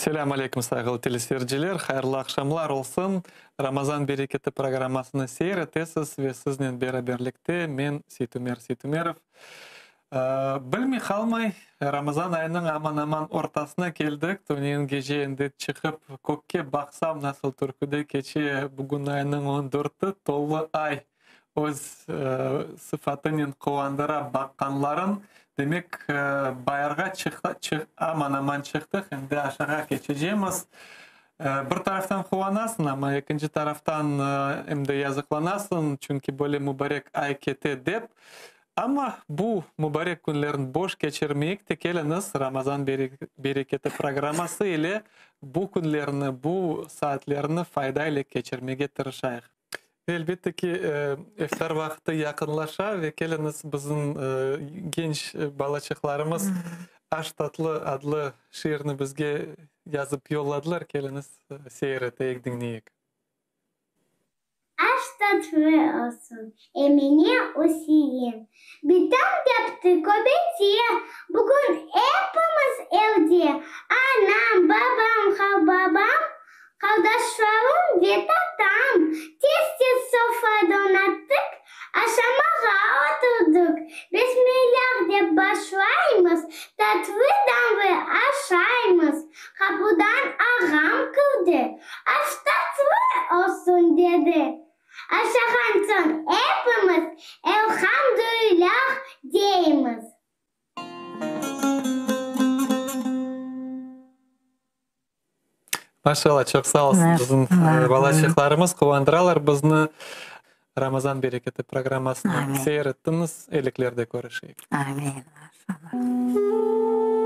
Selâm aleyküm, sayğılı teleseyirciler! Hayırlı aqşamlar olsun! Ramazan bereketi programmasını seyir etesiz ve siznen beraberlikte men, Seytumer Seytumerov. Bilmey qalmay, Ramazan ayınıñ aman-aman ortasına keldik. Tünevin gece endi çıqıp kökke baqsam, nasıl türküde keçe, bugün aynıñ on dörtü, tolu ay öz sıfatınen quvandıra baqqanların. Demek, bayırğa aman-aman çıqtıq, endi aşağa keçecemiz. Bir taraftan quvanasıñ, amma ekinci taraftan em de yazıqlanasıñ, çünki böyle mubarek ay kete dep. Amma bu mubarek künlerni boş keçirmeyik te, keliñiz, Ramazan bereketi programması ile bu künlerni, bu saatlerni fayda ile keçirmege tırışayıq. Ve elbette ki, iftar vaqtı yaqınlaşa ve keliñiz, bizim genç balaçıqlarımız Aş tatlı adlı şiirni bizge yazıp yolladılar, keliñiz, seyir eteyik, diñleyik. Aş tatlı olsun, Emine Üsein. Bitam yaptı köbete, bugün epimiz evde, anam, babam, halbabam, qardaşlarım ve tatam. Tez-tez sofra donattıq, aşamağa oturdıq. Besmillâh dep başlaymız, tatlı-damlı aşaymız. Qapudan ağam kirdi, Aş tatlı olsun, dedi. Aşağan soñ epimiz Elhamdülillâh deymiz. Maşallah, çoq sağ olsun bizim balaçıqlarımız quvandıralar bizni. Ramazan bereketi programmasını seyir ettiñiz, eliklerde körüşeyik. Amin, maşallah.